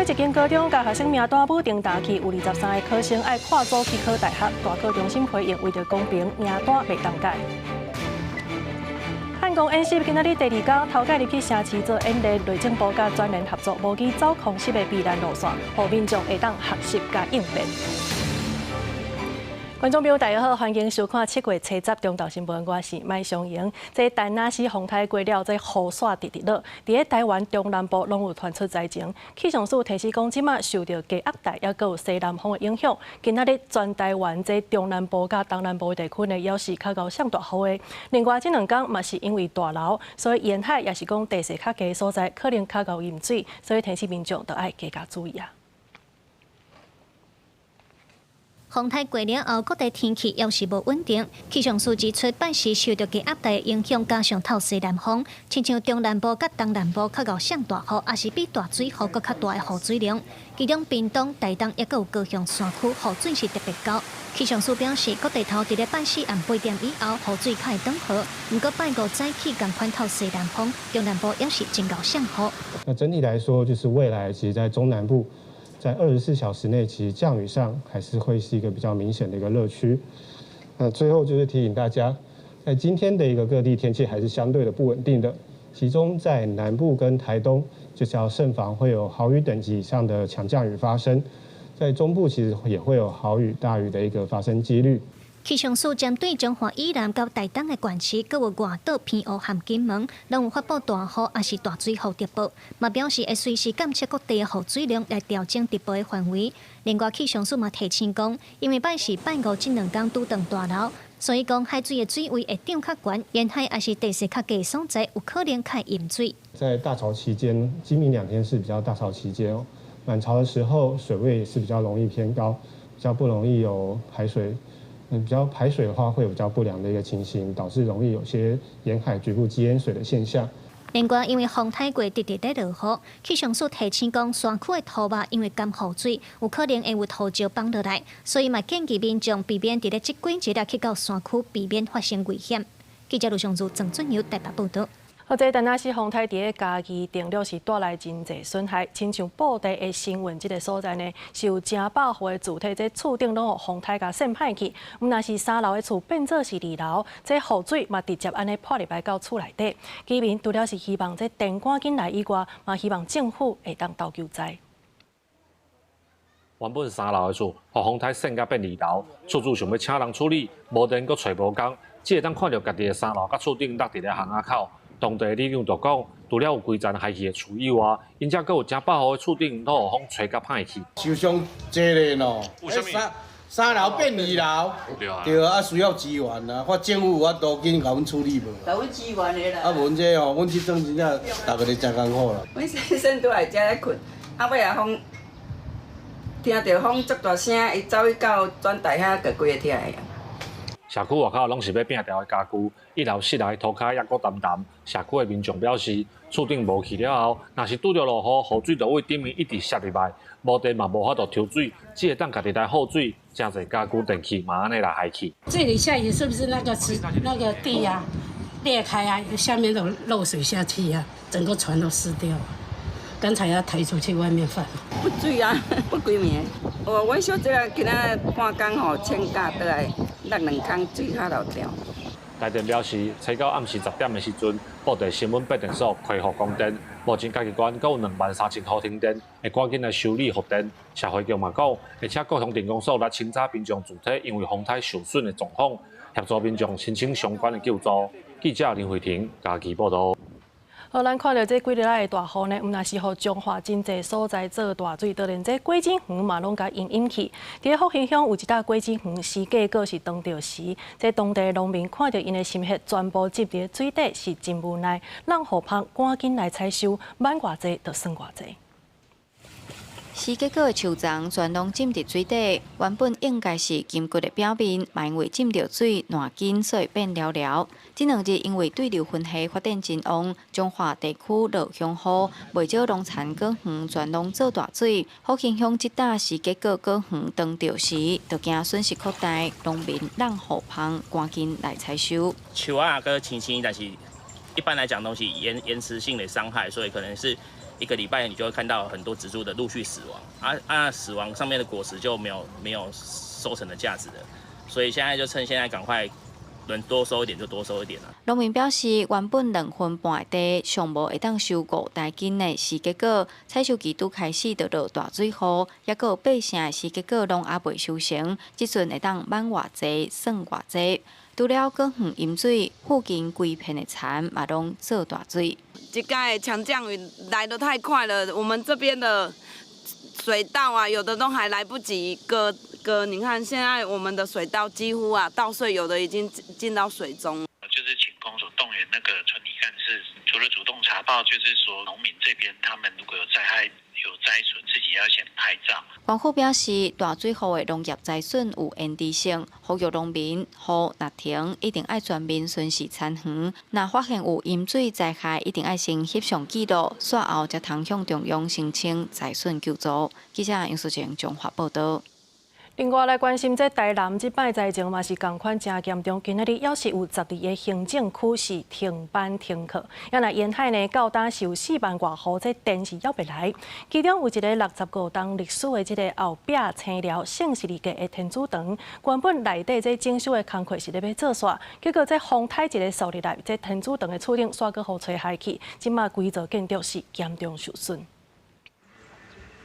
一間高中共學生名單武定大去，有23個考生愛跨組去考大學，大考中心回應為著公平，名單袂當改。漢光演習今仔日第二工，頭擺入去城市做演練，內政部佮全聯合作模擬走空襲的避難路線，予民眾會當學習佮應變。觀眾朋友，大家好，歡迎收看7月70中晝新聞，我是麥尚瑩。這田納西風颱過了，這雨煞直直落，佇咧台灣中南部攏有傳出災情。氣象署提示講，這馬受著低壓帶抑閣有西南風的影響，今仔日全台灣這中南部佮東南部地區呢，猶是較𠢕上大雨的。另外，這兩工嘛是因為大流，所以沿海抑是講地勢較低的所在，可能較𠢕淹水，所以提醒民眾都愛加加注意啊。風颱過了後，各地天氣猶是無穩定。氣象署指出，拜四受著低壓帶影響，加上透西南風，親像中南部佮東南部較𠢕上大雨，抑是比大水雨閣較大的雨水量。其中，屏東、台東抑閣有高雄山區雨水是特別高。氣象署表示，各地頭佇咧拜四暗8點以後，雨水較會轉好。毋過拜五早起仝款透西南風，中南部猶是真𠢕上雨。那整體來說，就是未來其實在中南部，在24小時內，其實降雨上還是會是一個比較明顯的一個熱區。那最後就是提醒大家，在今天的一個各地天氣還是相對的不穩定的，其中在南部跟台東，就是要慎防會有豪雨等級以上的強降雨發生。在中部其實也會有豪雨、大雨的一個發生幾率。氣象署針對彰化以南到台東的縣市，閣有外島、澎湖和金門，攏有發布大雨抑是大水雨特報，嘛表示會隨時監測各地的雨水量來調整特報的範圍。另外，氣象署嘛提醒講，因為拜四、拜五這兩工拄著大流，所以講海水的水位會漲較懸，沿海抑是地勢較低所在，有可能較會淹水。在大潮期間，今明兩天是比較大潮期間哦，滿潮的時候水位是比較容易偏高，比較不容易有排水。比較排水的話，會有比較不良的一個情形，導致容易有些沿海局部積淹水的現象。另外，因為風颱過直直咧落雨，氣象署提醒講，山區的土壩因為乾雨水，有可能會有土石崩落來，所以嘛建議民眾避免佇咧這幾日去到山區，避免發生危險。記者盧尚如、鄭俊友台北報導。好，這田納西風颱佇咧嘉義定略是帶來真濟損害，親像布袋的新塭這个所在呢，是有成百戶的住宅，這厝頂攏予風颱共扇歹去。毋但是三樓的厝變做是二樓，這雨水嘛直接按呢潑入來到厝內底。居民除了是希望這電趕緊來以外，嘛希望政府會當投救災。原本三樓的厝，予風颱扇甲變二樓，厝主想欲請人處理，無電閣揣無工，只會當看著家己的三樓佮厝頂落佇咧巷仔口。當地里長就講，除了有規層害去的厝以外，𪜶遮閣有成百戶的厝頂攏予風吹甲歹去。受傷濟咧喏，三樓變二樓，對啊，需要支援啊，看政府有法度緊共阮處理無？共阮支援的啦。啊，無阮這吼，阮這陣真正逐个咧誠艱苦啦。阮先生拄來遮咧睏，啊尾仔風，聽著風足大聲，伊走去到轉台遐，就規个疼的。社區外口攏是欲摒掉的家具，一樓室內塗跤猶閣澹澹。社區的民眾表示，厝頂無去了後，若是拄著落雨，雨水就對頂面一直瀉入來，無電嘛無法度抽水，只會當家己來耗水，誠濟家具電器嘛按呢來害去。這裡下雨是不是那個那個地啊裂開啊，下面都漏水下去啊，整個床都濕掉。剛才要抬出去外面放。不水啊，不規暝。哦，阮小姐啊，今仔半工吼請假倒來，落兩空水較漏掉。台電表示，初九暗時10點的時陣，布袋新塭變電所恢復供電，目前嘉義縣閣有23,000戶停電，會趕緊來修理復電。社會局嘛講，會請高雄鎮公所來清查民眾住宅因為風颱受損的狀況，協助民眾申請相關的救助。記者林慧婷嘉義報導。好，咱看著這幾日來的大雨呢，毋但是予彰化真濟所在做大水，就連這果子園嘛攏共淹淹去。佇咧福興鄉有一搭果子園，時計閣是當著時，這當地農民看著𪜶的心血全部浸佇水底，是真無奈。讓雨芳趕緊來採收，挽偌濟就算偌濟。時結果的樹叢全攏浸佇水底，原本應該是金橘的表面，嘛因為浸著水爛緊，所以變繚繚。這兩日因為對流雲系發展真旺，彰化地區落強雨，袂少農田果園全攏做大水。福興鄉這搭時結果果園當著時，就驚損失擴大，農民讓雨芳趕緊來採收。樹仔閣青青，但是一般來講都是延遲性的傷害，所以可能是。一個禮拜你就會看到很多植株的陸續死亡，死亡上面的果實就沒有收成的價值了，所以現在就趁現在趕快能多收一點就多收一點啦。農民表示，原本2分半的地，上無會當收5公斤的釋迦果，採收期拄開始就落大水雨，抑閣有八成的釋迦果攏猶未收成，這陣會當挽偌濟算偌濟。除了果園淹水，附近規片的田嘛攏做大水。這個強降雨來得太快了，我們這邊的水稻啊，有的都還來不及割割。你看現在我們的水稻幾乎啊，稻穗有的已經進到水中。就是請公所動員那個村里幹事，除了主動查報，就是說農民這邊他們如果有災害、有災損，自己要先拍照。黃虎表示，大水雨的農業災損有延遲性，呼籲農民雨若停，一定愛全面巡視田園。若發現有淹水災害，一定愛先翕相記錄，煞後才通向中央申請災損救助。記者楊淑靜綜合報導。另外來關心，這台南這擺災情嘛是仝款誠嚴重。今仔日猶是有12個行政區是停班停課。啊若沿海呢，到今是有4萬外戶，這電是猶未來。其中有一个65冬歷史的這个後壁青寮聖十字架的天主堂，原本內底這整修的工課是咧欲做煞，結果這風颱一个掃入來，這天主堂的厝頂煞閣予吹海去，這馬規座建築是嚴重受損。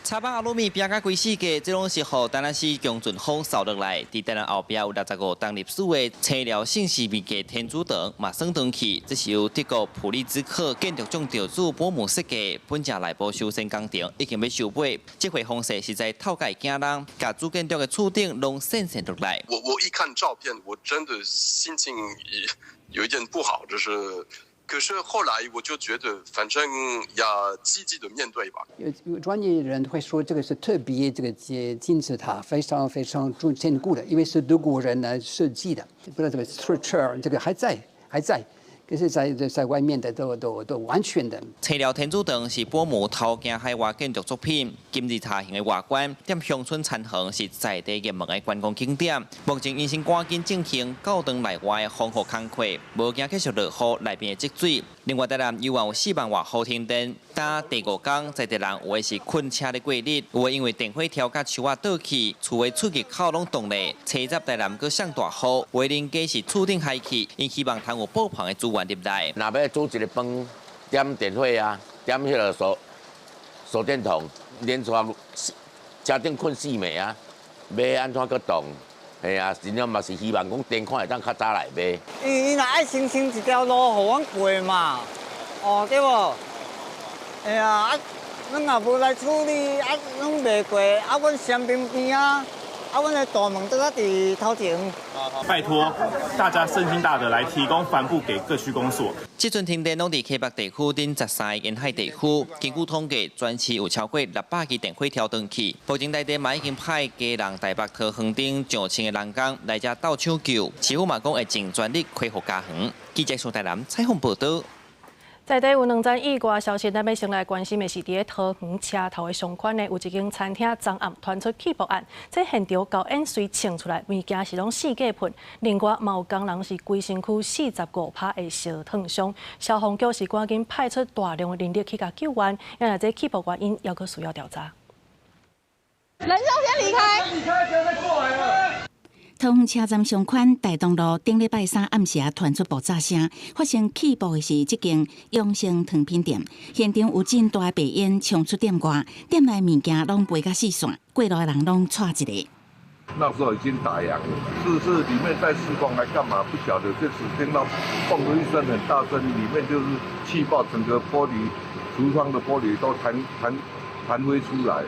插板阿魯米拼甲規世界，這攏是予田納西強陣風掃落來。佇台南後壁有65冬歷史的青寮聖十字架天主堂嘛損斷去，這是由德國普利茲克建築獎得主波姆設計，本正內部修繕工程已經欲收尾。這回風勢實在透蓋驚人，共主建築的厝頂攏散散落來。我一看照片，我真的心情有一點不好，就是。可是後來我就覺得，反正要積極的面對吧。有專業人會說，這個是特別這個金字塔非常非常堅固的，因為是德國人來設計的。不知道這個 structure 這個還在還在，可是在外面的都完全的。青寮天主堂是波姆頭行海外建築作品，金字塔形的外觀，踮鄉村田園是在地熱門的觀光景點。目前𪜶先趕緊進行教堂內外的防護工課，無驚繼續落雨，內面會積水。另外，台南猶原有4萬外戶停電，今第五工在地人有的是睏車咧過日，有的因為電火柱佮樹仔倒去，厝的出入口攏凍咧。初十台南閣上大雨，有的人家是厝頂海去，𪜶希望通有補棚的資源入來。若欲煮一个飯，點電火啊，點彼个手電筒，連續車頂睏四暝啊，欲按怎閣動？嘿啊，盡量嘛是希望講電看會當較早來買。伊若愛申請一條路予阮過嘛，哦對無？嘿啊，啊，阮也無來處理，啊，攏袂過，啊，阮雙邊邊啊。啊，阮的大門都佇佇頭前。拜託大家善心大德來提供帆布給各區公所。這陣停電攏佇溪北地區等13個沿海地區，根據統計，全市有超過600支電火柱斷去。目前台電嘛已經派基隆、台北、桃園等上千个人工來遮鬥搶救，市府嘛講會盡全力恢復家園。記者蘇台南採訪報導。在地有兩則意外消息，咱欲先來關心的是，佇咧桃園車頭的上寬呢，有一間餐廳昨暗傳出氣爆案，這現場厚煙隨衝出來，物件是攏四界噴。另外，嘛有工人是規身軀45%的燒燙傷，消防局是趕緊派出大量的人力去共救援，因為這氣爆原因猶閣需要調查。人要先離開，離開，不要再過來了。桃園車站上寬大東路頂禮拜三暗時傳出爆炸聲，發生氣爆的是這間永生糖品店，現場有真大白煙衝出店外，店內物件攏飛甲四散，過路的人攏掣一个。那時候已經打烊了，是裡面在施工還幹嘛？不曉得，就只聽到嘣的一聲很大聲，裡面就是氣爆，整個玻璃櫥窗的玻璃都彈飛出來。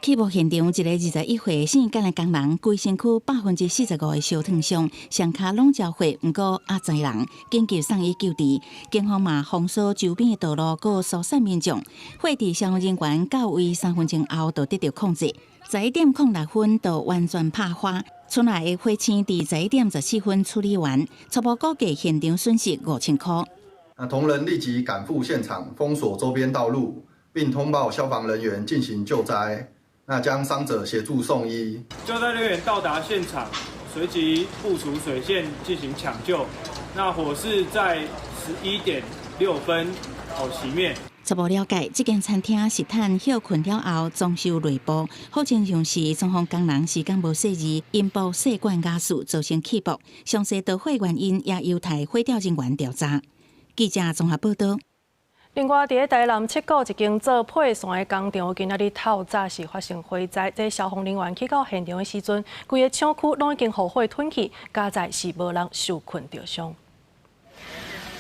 氣爆現場，一个21歲姓簡的工人，規身軀45%的燒燙傷，雙跤攏焦毀，毋過猶在人，緊急送醫救治。警方嘛封鎖周邊的道路，閣疏散民眾。火佇消防人員到位3分鐘後，就得到控制。11點06分就完全拍花，厝內的火星佇11點14分處理完，初步估計現場損失5000塊。那同仁立即趕赴現場，封鎖周邊道路，並通報消防人員進行救災。那將傷者協助送醫。救災人員到達現場，隨即部署水線進行搶救。那火勢在11點6分熄滅。初步了解，這間餐廳是趁歇睏了後裝修內部，好親像是裝潢工人時間無細膩，陰部細管瓦斯造成氣爆，詳細導火原因也有待火調人員調查。記者綜合報道。另外，佇咧台南七股一間做配線的工廠，今仔日透早是發生火災。這消防人員去到現場的時陣，規個廠區攏已經予火吞去，佳哉是無人受困著傷。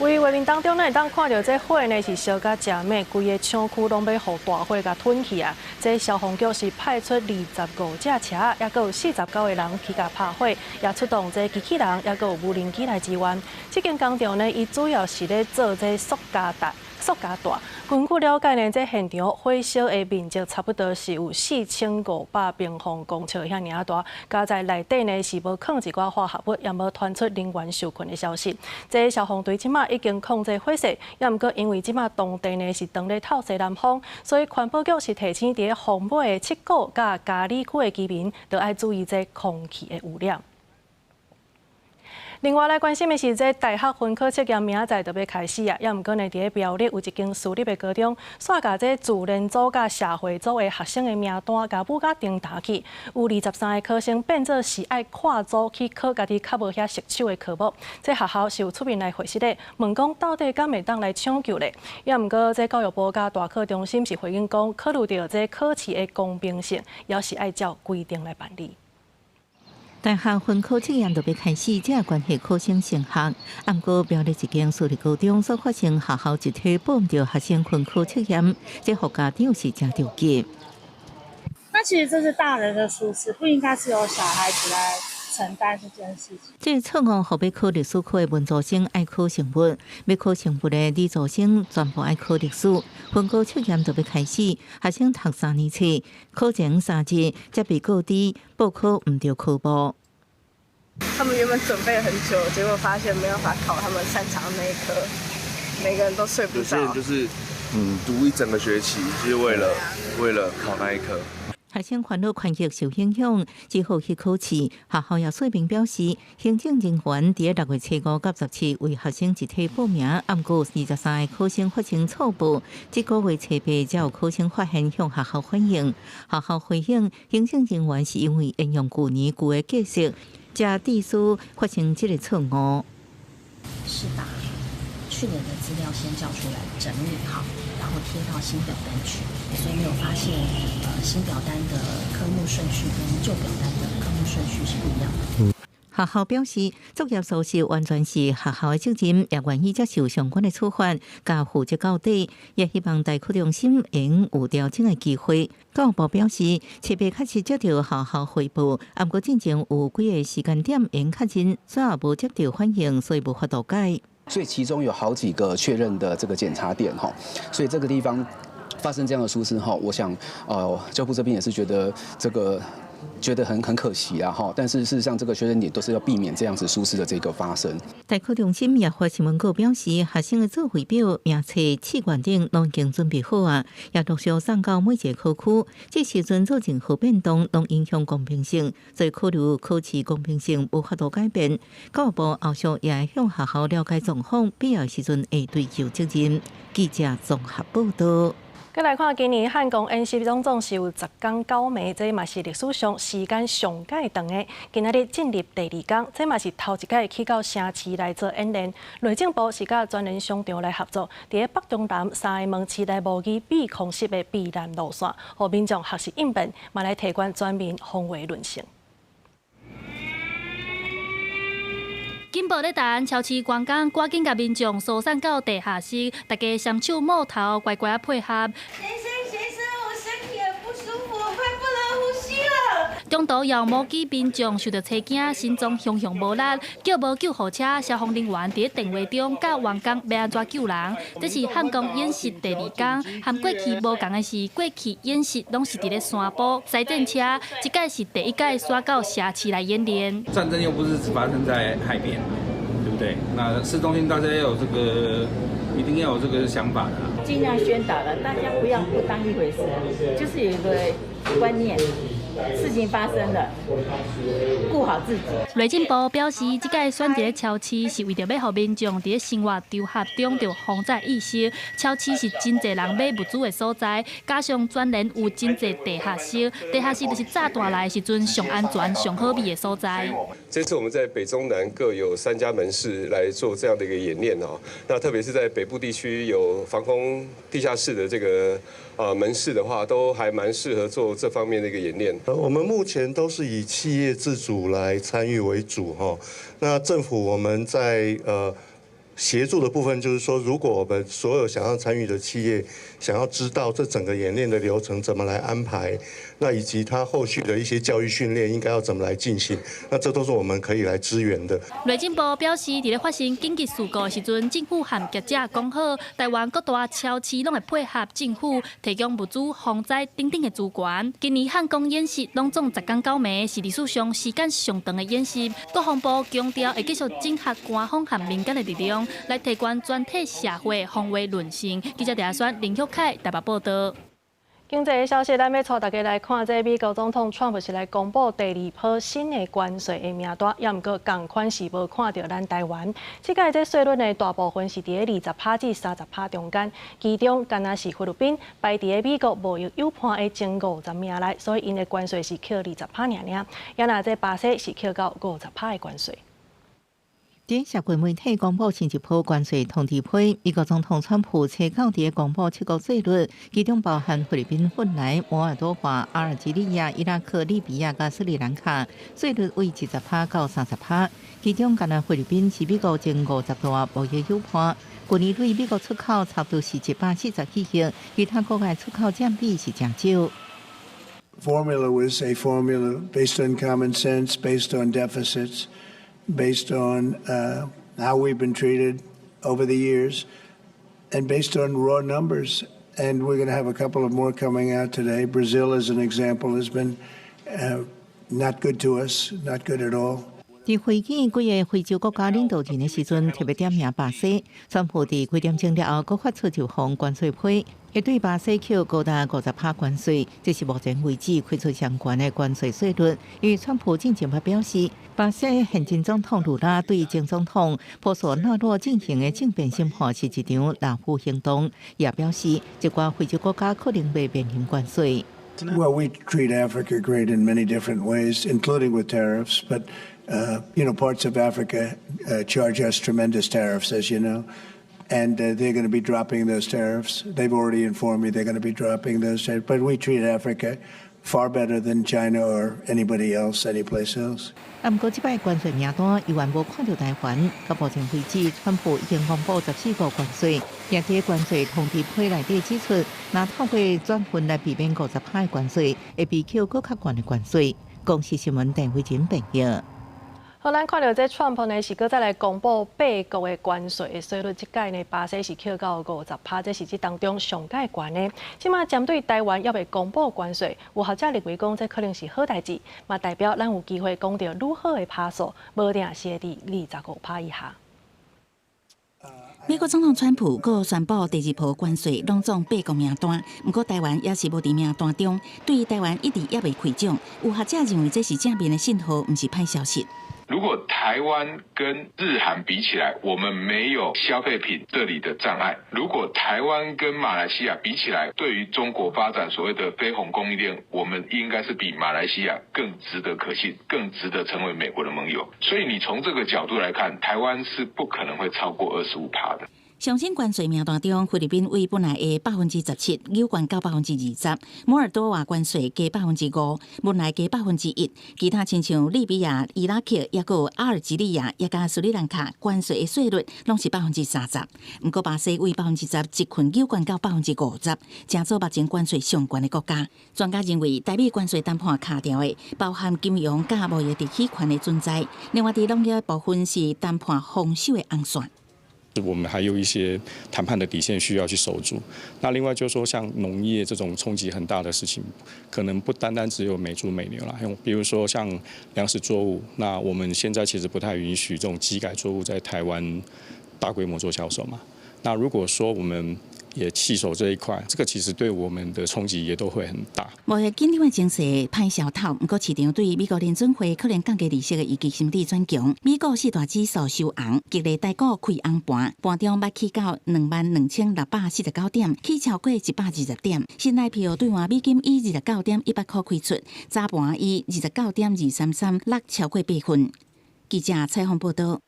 佇畫面當中，咱會當看著這火呢是燒甲誠猛，規个廠區攏欲予大火共吞去啊！這消防局是派出25架車，抑閣有49個人去共拍火，也出動這機器人，抑閣有無人機來支援。這間工廠呢，伊主要是咧做這塑膠袋。塑膠袋。根據了解呢，這現場火燒的面積差不多是有4500平方公尺遐爾仔大。佳哉內底呢是無囥一寡化學物，也無傳出人員受困的消息。這消防隊這馬已經控制火勢，也毋過因為這馬當地呢是當咧透西南風，所以環保局是提醒佇咧風尾的七股佮佳里區的居民，都愛注意這空氣的污染。另外來關心的是，這大學分科測驗明仔載就欲開始啊！也毋過呢，佇咧苗栗有一間私立的高中，煞共這自然組佮社會組的學生的名單共舞甲顛倒去，有23個考生變做是愛跨組去考家己較無遐熟手的科目。這學校是有出面來回釋的，問講到底敢會當來搶救咧？也毋過這教育部佮大考中心是回應講，考慮著這考試的公平性，猶是愛照規定來辦理。大學分科測驗就欲開始，這關係考生升學。毋過苗栗一間私立高中所發生學校集體報毋著學生分科測驗，這予家長是誠著急。那其實這是大人的疏失，不應該是由小孩子來承擔這件事情。這錯誤，予欲考歷史科的文組生愛考生物，欲考生物的理組生全部愛考歷史。分科測驗就欲開始，學生讀3年冊，考前3日才被告知報考毋著科目。他們原本準備了很久，結果發現沒有辦法考他們擅長的那一科，每個人都睡不着。有些人就是讀一整個學期，就是為了考那一科。學生煩惱權益受影響，只好去考試。學校也說明表示，行政人員佇6月初5佮17為學生集體報名，毋過23個考生發生錯報，這個月初8才有考生發現向學校反映。學校回應，行政人員是因為沿用舊年舊的格式，才致使發生這個錯誤。是把去年的資料先叫出來整理好，然後貼到新表單去，所以沒有發現新表單的科目順序跟舊表單的科目順序是不一樣的。學校表示，作業疏失完全是學校的責任，也願意接受相關的處罰，佮負責到底。也希望大考中心會有調整的機會。教育部表示，初8確實接到學校匯報，毋過進前有幾個時間點會確認，最後無接到反應，所以無法度改。所以其中有好幾個確認的這個檢查點哈，所以這個地方發生這樣的疏失哈，我想教育部這邊也是覺得這個覺得很可惜啊哈，但是事實上這個確認點都是要避免這樣子疏失的這個發生。大考中心也發新聞稿表示，學生的作廢表、名冊、志願等攏已經準備好啊，也陸續送到每一個考區。這時陣做任何變動，攏影響公平性，所以考慮考試公平性無法度改變。教育部後續也會向學校了解狀況，必要時陣會追究責任。記者綜合報道。閣來看，今年漢光演習總總是有10工9暝，這嘛是歷史上時間上蓋長的。今仔日進入第二工，這嘛是頭一擺去到城市來做演練。內政部是佮專人商場來合作，佇咧北中南三個門市來模擬避空襲的避難路線，予民眾學習應變，嘛來提懸全民防衛韌性。警報咧彈，超市關工，趕緊共民眾疏散到地下室，大家雙手摸頭，乖乖配合。先生，先生，我身體很不舒服，我快不能呼吸了。中途又目擊民眾受著車驚，心臟雄雄無力，叫無救護車，消防人員佇電話中教員工欲按怎救人。這是漢光演習第二工，和過去無仝的是，過去演習攏是佇咧山坡賽戰車，這擺是第一擺徙到城市來演練。戰爭又不是只發生在海邊，對不對？那市中心大家要有這個，一定要有這個想法的。盡量宣導了，大家不要不當一回事，就是有一個觀念。事情發生了，顧好自己。內政部表示，這擺選佇咧超市是為著欲予民眾佇咧生活場合中著防災意識。超市是真濟人買物資的所在，加上全聯有真濟地下室，地下室就是炸彈來的時陣上安全、上好覓的所在。這次我們在北中南各有三家門市來做這樣的一個演練哦。那特別是在北部地區有防空地下室的這個門市的話，都還蠻適合做這方面的一個演練。我們目前都是以企業自主來參與為主哈。那政府我們在協助的部分，就是說，如果我們所有想要參與的企業，想要知道這整個演練的流程怎麼來安排，那以及他後續的一些教育訓練應該要怎麼來進行，那這都是我們可以來支援的。內政部表示，佇咧發生緊急事故的時陣，政府和業者講好，台灣各大超市攏會配合政府提供物資、防災等等的資源。今年漢光演習攏總十工九暝，是歷史上時間上長的演習。國防部強調會繼續整合官方和民間的力量，來提懸全體社會防衛韌性。記者鄭選林旭凱台北報道。經濟的消息，咱欲帶大家來看，這美國總統川普是來公布第二波新的關稅的名單，也毋過仝款是無看著咱台灣。這擺這稅率呢，大部分是佇咧20趴至30趴中間，其中敢若是菲律賓排佇咧美國貿易友伴的前50名內，所以𪜶的關稅是扣20趴爾爾。也若這巴西是扣到50趴的關稅。佇社群媒體公布新一波關稅通知批，美國總統川普初九佇公布七國稅率，其中包含菲律賓、汶萊、摩爾多瓦、阿爾及利亞、伊拉克、利比亞佮斯里蘭卡，稅率為20趴到30趴。其中，干焦菲律賓是美國前50大貿易友伴，去年對美國出口差不多是140幾億，其他國家出口佔比是誠少。 Formula was a formula based on common sense, based on deficits, based on how we've been treated over the years, and based on raw numbers. And we're going to have a couple of more coming out today. Brazil, as an example, has been not good to us, not good at all. 佇會見幾个非洲國家領導人的時陣，特別點名巴西。川普佇幾點鐘了後，閣發出一封關稅批，會對巴西扣高達50趴關稅，這是目前為止開出上懸的關稅稅率。因為川普進前表示，巴西現任總統盧拉對前總統波索納洛進行的政變審判是一場報復行動，也表示一寡非洲國家可能會面臨關稅。 Well, we treat Africa great in many different ways, including with tariffs. But parts of Africa charge us tremendous tariffs, as you know, and they're going to be dropping those tariffs. They've already informed me they're going to be dropping those tariffs. But we treat Africa far better than China or anybody else, anyplace else. 啊，毋過這擺關稅名單猶原無看著台灣。到目前為止，川普已經公布14個關稅，並佇關稅通知批內底指出，若透過轉運來避免50趴的關稅，會被扣閣較懸的關稅。公視新聞鄧慧珍報道。好，咱看著這川普呢是閣再來公布八國的關稅的稅率，這擺呢巴西是扣到50趴，這是這當中上蓋懸的。這馬針對台灣猶未公布關稅，有學者認為講這可能是好代誌，嘛代表咱有機會講著愈好的趴數，無定是會佇25趴以下。美國總統川普閣宣布第二波關稅，攏總八國名單。毋過台灣猶是無佇名單中，對台灣一直猶未開獎。有學者認為這是正面的信號，毋是歹消息。如果台灣跟日韓比起來，我們沒有消費品這裡的障礙；如果台灣跟馬來西亞比起來，對於中國發展所謂的非紅供應鏈，我們應該是比馬來西亞更值得可信，更值得成為美國的盟友。所以你從這個角度來看，台灣是不可能會超過25趴的。上新關稅名單中，菲律賓為本來的17%，扭懸到20%；摩爾多瓦關稅加5%，汶萊加1%。其他親像利比亞、伊拉克、抑閣阿爾及利亞、抑佮斯里蘭卡關稅的稅率攏是30%。毋過巴西為10%，一棍扭懸到50%，成做目前關稅上懸的國家。專家認為，台美關稅談判卡著的，包含金融佮貿易特許權的存在。另外，佇農業部分是談判防守的紅線。我們還有一些談判的底線需要去守住。那另外就是說，像農業這種衝擊很大的事情，可能不單單只有美豬美牛啦，用比如說像糧食作物，那我們現在其實不太允許這種基改作物在台灣大規模做銷售嘛。那如果說我們也期系手這一塊，這個其實對我們的衝擊也都會很大。無遐緊張的情勢歹消透，毋過市場對美國聯準會可能降低利息的預期心理轉強。美股四大指數收紅，激勵台股開紅盤，盤中捌起到22,649點，起超過120點。新台幣兌換美金以29.18箍開出，早盤以29.233落超過8分。記者採訪報道。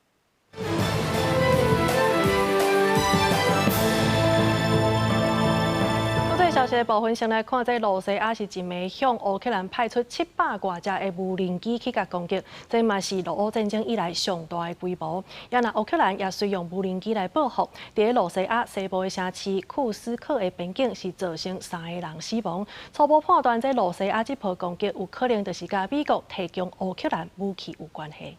消息的部分，先來看，這露西亞是一暝向烏克蘭派出700外隻的無人機去共攻擊，這嘛是俄烏戰爭以來上大的規模。也若烏克蘭也隨用無人機來報復，佇露西亞西部的城市庫斯克的邊境是造成3個人死亡。初步判斷，這露西亞這波攻擊有可能就是佮美國提供烏克蘭武器有關係。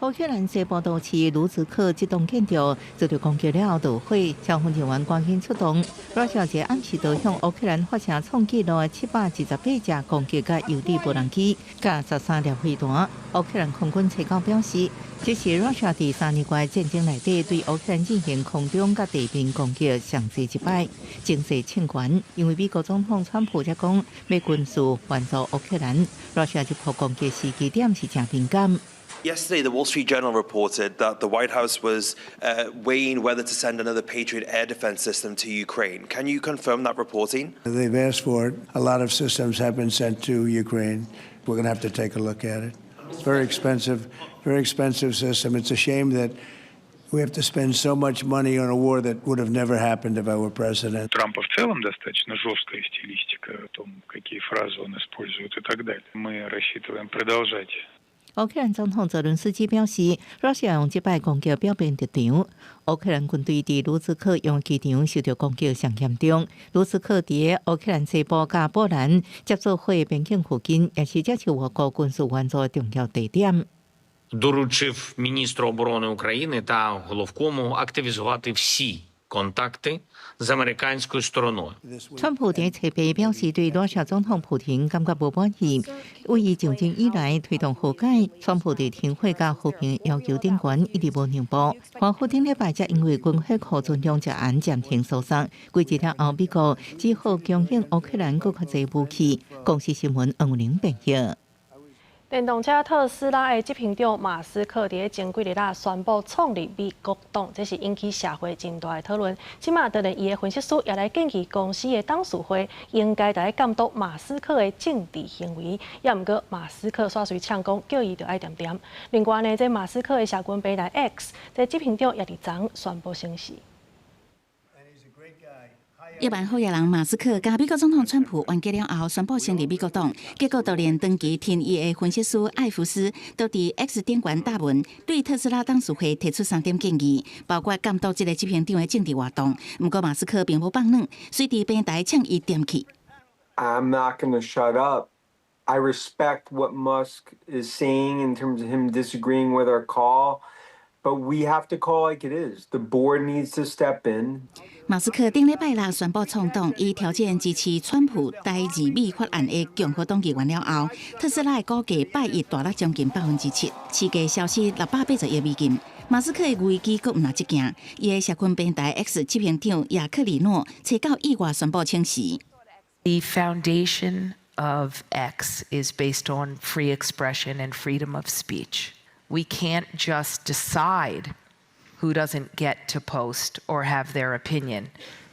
烏克蘭西部都市盧茨克這棟建築遭到攻擊了後導火，消防人員趕緊出動。羅小姐暗時就向烏克蘭發射創紀錄的728架攻擊佮誘敵無人機，佮13粒飛彈。烏克蘭空軍初九表示，這是羅小佇3年外戰爭內底對烏克蘭進行空中佮地面攻擊上濟一擺，情勢衝懸。因為美國總統川普才講欲軍事援助烏克蘭，羅小這波攻擊時機點是誠敏感。 Yesterday, the Wall Street Journal reported that the White House was weighing whether to send another Patriot air defense system to Ukraine. Can you confirm that reporting? They've asked for it. A lot of systems have been sent to Ukraine. We're going to have to take a look at it. It's very expensive, very expensive system. It's a shame that we have to spend so much money on a war that would have never happened if I were president. Трампа в целом достаточно жесткая стилистика о том, какие фразы он использует и так далее. Мы рассчитываем продолжать. 烏克蘭總統澤倫斯基表示，羅西亞用這擺攻擊表明立場。烏克蘭軍隊佇盧茨克用機場受到攻擊上嚴重。盧茨克佇烏克蘭西部佮波蘭接觸火邊境附近，也是接受外國軍事援助的重要地點。 Доручив міністру оборони України та головкому активізувати всі контакти з американською стороною. 川普佇初八表示，對羅西亞總統普廷感覺無滿意，為伊上任以來推動和解，川普佇停火佮和平要求頂懸一直無讓步。華府頂禮拜才因為軍火庫存量一案暫停訴訟，幾日了後，美國只好供應烏克蘭閣較濟武器。公視新聞黃玲編譯。電動車特斯拉的執行長馬斯克佇前幾日啦宣布創立美國黨，這是引起社會真大的討論。這馬當然，伊的分析師也來建議公司的董事會應該來監督馬斯克的政治行為。也毋過馬斯克煞隨嗆講，叫伊著愛恬恬。另外呢，這馬斯克的社群平台 X，這執行長也佇昨宣布逝世。億萬好額人馬斯克佮美國總統川普冤家了後，宣布成立美國黨，結果就連長期挺伊的分析師艾弗斯都佇 X 頂懸貼文，對特斯拉董事會提出三點建議，包括監督這个執行長的政治活動。毋過馬斯克並無放軟，隨佇平台嗆伊恬去。 I'm not going to shut up. I respect what Musk is saying in terms of him disagreeing with our call. But we have to call like it is. The board needs to step in. 馬斯克頂禮拜六宣布創黨，以條件支持川普台日美法案的共和黨議員了後，特斯拉的股價拜一大落將近7%，市價消失680億美金。馬斯克的危機閣毋但這件，伊的社群平台 X 執行長雅克里諾初九意外宣布請辭。 The foundation of X is based on free expression and freedom of speech. We can't just decide who doesn't get to post or have their opinion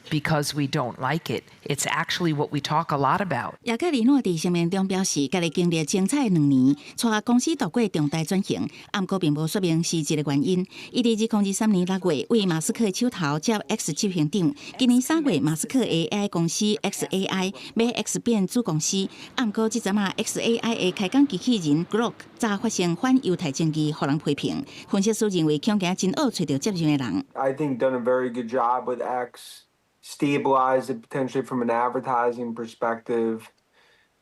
because we don't like it. It's actually what we talk a lot about. 雅克里諾佇聲明中表示，家己經歷精彩兩年，帶公司度過重大轉型，毋過並無說明是這个原因。伊佇2023年6月為馬斯克手頭接 X 執行長，今年3月馬斯克的 AI 公司 XAI 買 X 變子公司，毋過這陣仔 XAI 的開講機器人 Grok 早發生反猶太爭議，予人批評。分析師認為，恐驚真惡揣著接任的人。 I think done a very good job with X. Stabilize it potentially from an advertising perspective,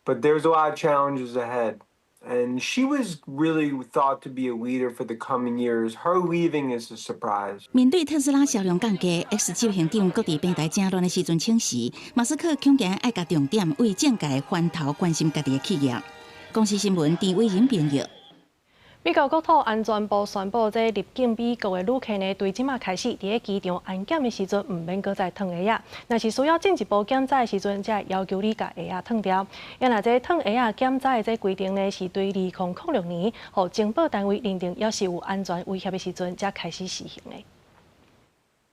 but there's a lot of challenges ahead. And she was really thought to be a leader for the coming years. Her leaving is a surprise. 面對特斯拉銷量降低，X 執行長閣佇平台正亂的時陣請辭，馬斯克恐驚愛共重點為政界翻頭關心家己的企業。公視新聞陳偉仁編譯。美國國土安全部宣布，這入境美國的旅客呢，對這馬開始佇咧機場安檢的時陣，毋免閣再脫鞋仔。若是需要進一步檢查的時陣，才會要求你共鞋仔脫掉。啊若這脫鞋仔檢查的這規定呢，是對2006年，予情報單位認定猶是有安全威脅的時陣，才開始實行的。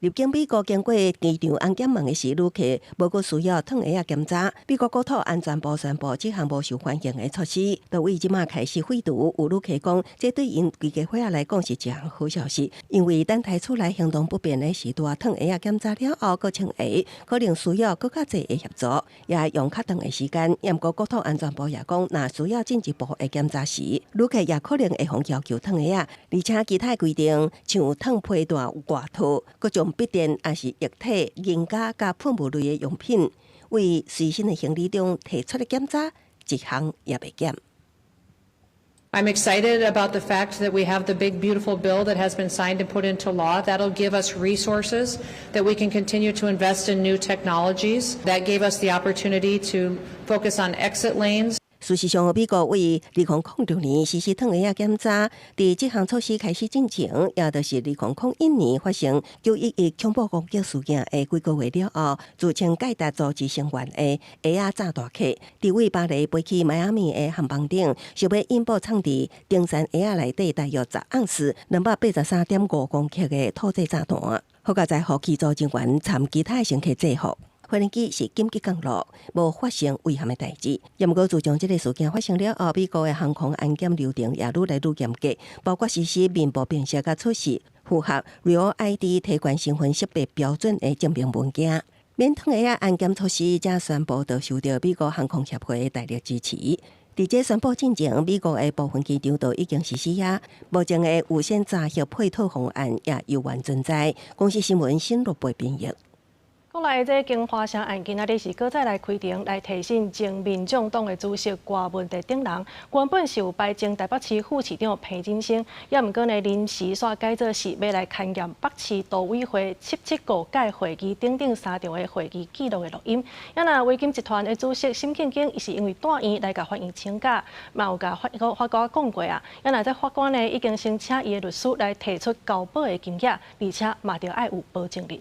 入境美國經過機場安檢門的時，旅客無閣需要脫鞋仔檢查。美國國土安全部宣布這項無受歡迎的措施，就對這馬開始廢除。有旅客講，這對𪜶規家伙仔來講是一項好消息，因為等待厝內行動不便的時，拄仔脫鞋仔檢查了後，閣穿鞋，可能需要閣較濟的協助，也用較長的時間。毋過國土安全部也講，若需要進一步的檢查時，旅客也可能會予要求脫鞋仔，而且其他規定，像脫皮帶外套、各種筆電抑是液體、銀膠佮噴霧類的用品，對隨身的行李中提出來檢查，一項也袂減。 I'm excited about the fact that we have the big, beautiful bill that has been signed and put into law. That'll give us resources that we can continue to invest in new technologies. That gave us the opportunity to focus on exit lanes. 事實上，美國對2006年實施脫鞋仔檢查，佇這項措施開始進前，也就是2001年發生9.11恐怖攻擊事件的幾個月了後，自稱蓋達組織成員的鞋仔炸彈客，佇對巴黎飛去邁阿密的航班頂，想欲引爆藏佇登山鞋仔內底大約10盎司、283.5公克的土製炸彈，好佳哉予機組人員摻其他乘客制服。飛行機是緊急降落，無發生危險的代誌。也毋過，自從這个事件發生了後，美國的航空安檢流程也愈來愈嚴格，包括實施面部辨識佮出示符合 Real ID 提懸身份識別標準的證明文件。免脫鞋仔安檢措施，才宣布就受著美國航空協會的大力支持。佇這宣布進前，美國的部分機場都已經實施啊。目前的預先查核配套方案也猶原存在。公視新聞新羅貝編譯。國內這京華城案今仔日是閣再來開庭來提審前民眾黨的主席郭文哲等人。原本是有排前台北市副市長彭錦聲，也毋過呢臨時煞改做是欲來勘驗北市都委會775屆會議等等三場的會議記錄的錄音。啊若維金集團的主席沈慶京，伊是因為蹛院來共法院請假，嘛有共法官講過啊。啊若這法官呢已經先請伊的律師來提出交保的金額，而且嘛著愛有保證人。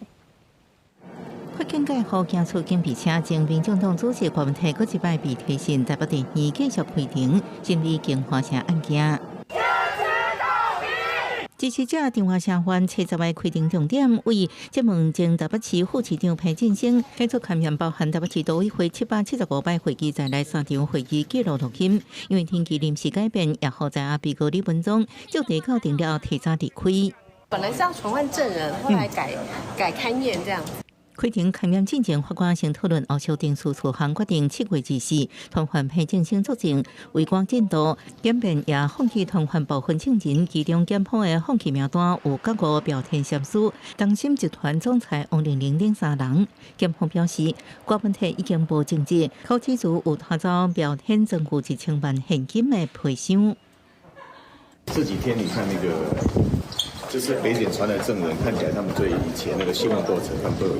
法警蓋號行出警備車，前民眾黨主席郭文哲閣一擺被提審，台北地院繼續開庭審理京華城案件。支持者京華城犯70个開庭重點，為質問前台北市副市長彭錦聲，提出勘驗包含台北市都委會775擺會議在內三場會議記錄錄音，因為天氣臨時改變，也予知影被告李文忠就地到庭了提早離開。本來是要傳喚證人，後來改勘驗這樣子。開庭勘驗進前，法官先討論後續程序事項，決定7月24傳喚彭錦聲作證，違規進度，檢辯也放棄傳喚部分證人，其中檢方的放棄名單有覺悟、表天協書、東森集團總裁王玲玲等三人。檢方表示，郭文哲已經無證據，口指詞有拖走表天政府1000萬現金的皮箱。這幾天你看那個。就是北檢傳來證人，看起來他們對以前那個訊問過程，他們都有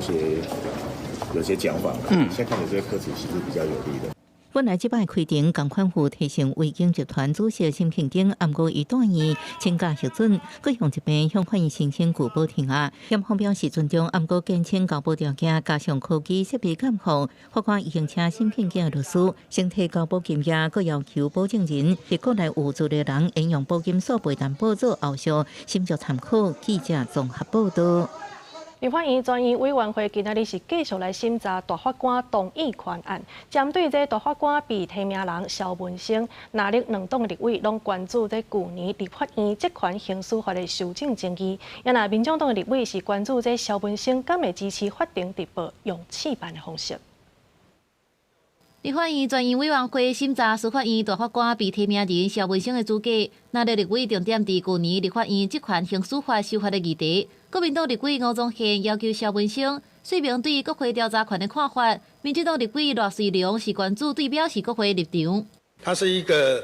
些講法。現在看起來這個柯子其實比較有利的。本來這擺開庭，仝款有提審維京集團主席沈慶京，毋過伊蹛院請假核准，閣向一邊向法院申請具保庭押。檢方表示尊重，毋過堅稱交保條件加上科技設備監控，法官已經請沈慶京的律師先提交保金額，閣要求保證人，佇國內有資的人應用保金索賠擔保做後續審酌參考。記者綜合報道。立法院專案委員會今仔日是繼續來審查大法官動議權案，針對這大法官被提名人蕭文生，藍綠兩黨立委攏關注這舊年立法院職權行使法的修正爭議。啊若民眾黨的立委是關注這蕭文生敢會支持法庭直播用試辦的方式。立法院專案委員會審查司法院大法官被提名人蕭文生的資格，藍綠立委重點佇舊年立法院職權行使法修法的議題。國民黨立委吳宗憲要求蕭文生說明對國會調查權的看法。民進黨立委賴瑞隆是關注對表示國會立場。它是一個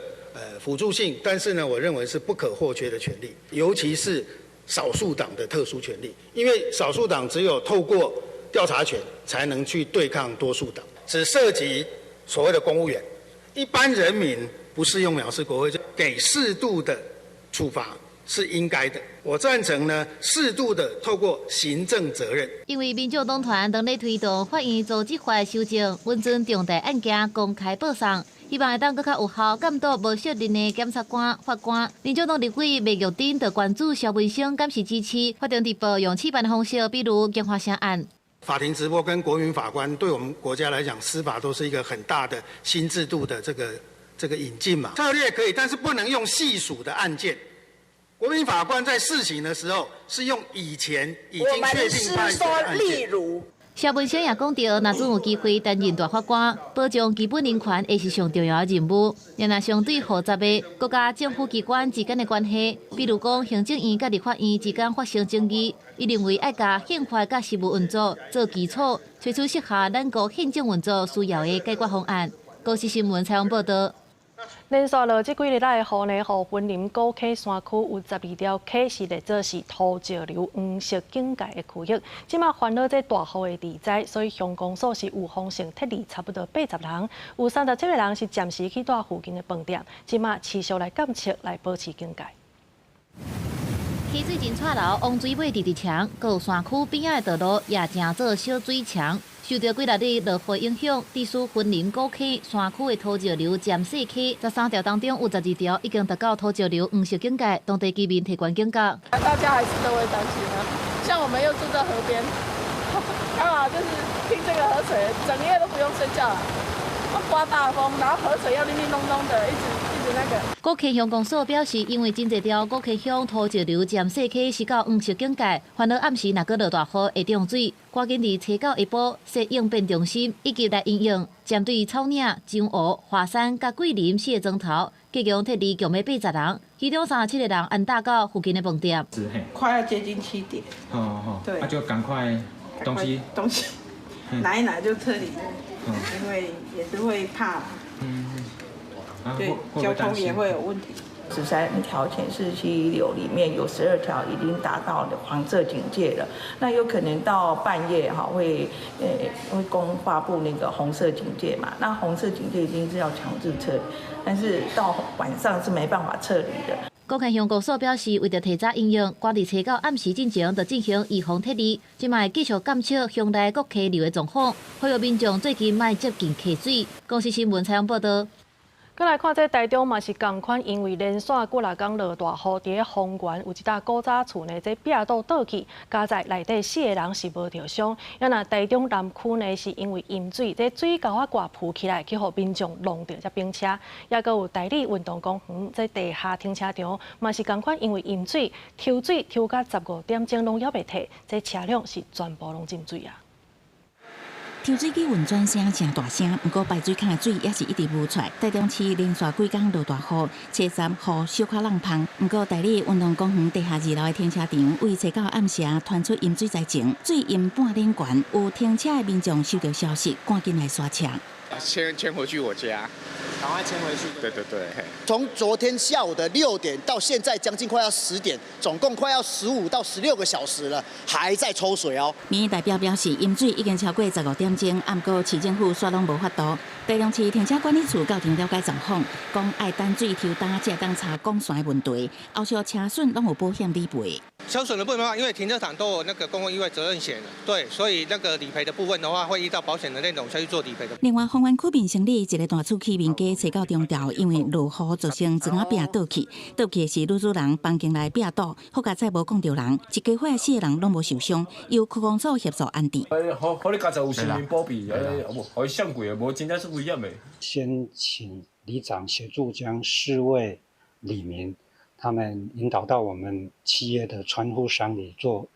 輔助性，但是呢，我認為是不可或缺的權利，尤其是少數黨的特殊權利，因為少數黨只有透過調查權才能去對抗多數黨，只涉及所謂的公務員，一般人民不適用藐視國會，就給適度的處處罰是應該的。我贊成呢，適度的透過行政責任。因為民眾黨團當咧推動法院組織法修正，允准重大案件公開報送，希望會當閣較有效監督無適任的檢察官、法官。民眾黨立委麥玉珍就關注蕭文生敢是支持法庭直播用試辦的方式，比如京華城案。法庭直播跟國民法官，對我們國家來講，司法都是一個很大的新制度的這個引進嘛。策略可以，但是不能用細數的案件。國民法官在試行的時候，是用以前已經確定判決的案件。蕭文生也講著，若準有機會擔任大法官，保障基本人權會是上重要的任務。然而，相對複雜的國家政府機關之間的關係，比如講行政院佮立法院之間發生爭議，伊認為愛共憲法佮實務運作做基礎，揣出適合咱國憲政運作需要的解決方案。公視新聞採訪報導。連續落這幾日來的雨呢，予雲林古溪山區有12條溪是列做是土石流黃色警戒的區域。這馬煩惱這大雨的致災，所以鄉公所是預防性撤離差不多80人，有37個人是暫時去蹛附近的飯店。這馬持續來監測，來保持警戒。溪水真掣流，汪水尾直直衝，閣有山區邊仔的道路也成做小水牆。受著幾若日落雨影響，致使雲林古溪山區的土石流尖細溪，13條當中有12條已經達到土石流黃色警戒，當地居民提懸警覺。大家還是都會擔心啊，像我們又住在河邊，剛好就是聽這個河水，整夜都不用睡覺，刮大風，然後河水又叮叮咚咚的，一直一直那個。古溪鄉公所表示，因為真濟條古溪鄉土石流尖細溪是到黃色警戒，煩惱暗時若閣落大雨會漲水，趕緊佇初九下晡設應變中心，以及來因應針對草嶺、樟湖、華山佮桂林四个莊頭，共撤離共欲80人，其中37個人安搭到附近的飯店。快要接近7點。哦哦，對，那就趕快東西東西拿一拿就撤離，因為也是會怕。對，交通也會有問題。13條淺勢溪流裡面有12條已經達到了黃色警戒了，那有可能到半夜哈會公發布那個紅色警戒嘛？那紅色警戒一定是要強制撤離，但是到晚上是沒辦法撤離的。古坑鄉公所表示，為著提早因應，趕佇初九暗時進前就進行預防撤離，這馬會繼續監測鄉內各溪流的狀況，呼籲民眾最近莫接近溪水。公視新聞採訪報導。閣來看，這台中嘛是仝款，因為連續幾若工落大雨，佇咧豐原有一棟古早厝呢，這壁倒倒去，佳哉內底四个人是無著傷。啊若台中南區呢，是因為淹水，這水溝仔蓋浮起來，去予民眾弄著這冰車。抑閣有大里運動公園這地下停車場嘛是仝款，因為淹水，抽水抽到15點鐘攏猶未退，這車輛是全部攏浸水啊。抽水機運轉聲誠大聲，毋過排水孔的水也是一直浮出來。台中市連續幾工落大雨，初三雨小可櫳芳。毋過大里運動公園地下二樓的停車場，為初九暗時傳出淹水災情，水淹半臉懸，有停車的民眾收到消息，趕緊來徙車。遷回去我家，趕快遷回去。對對對。從昨天下午的6點到現在將近快要10點，總共快要15到16個小時了，還在抽水哦。民意代表表示，淹水已經超過15點鐘，毋過市政府煞攏無法度。台中市停車管理處到場了解狀況，講愛等水抽乾才會當查管線的問題，後續車損攏有保險理賠。車損的部分的話，因為停車場都有那個公共意外責任險，對，所以那個理賠的部分的話，會依照保險的內容下去做理賠的。另外，豐原區民生里一個大厝起面街初九中晝，因為落雨造成磚仔壁倒去，倒去的是女主人房間內壁倒，好佳哉無摃著人，一家伙四個人攏無受傷，由區公所協助安置。好，好你家就有性命保庇，無，予伊上過，無真正是危險的。先請里長協助將四位里民，他們引導到我們企業的船戶商裡做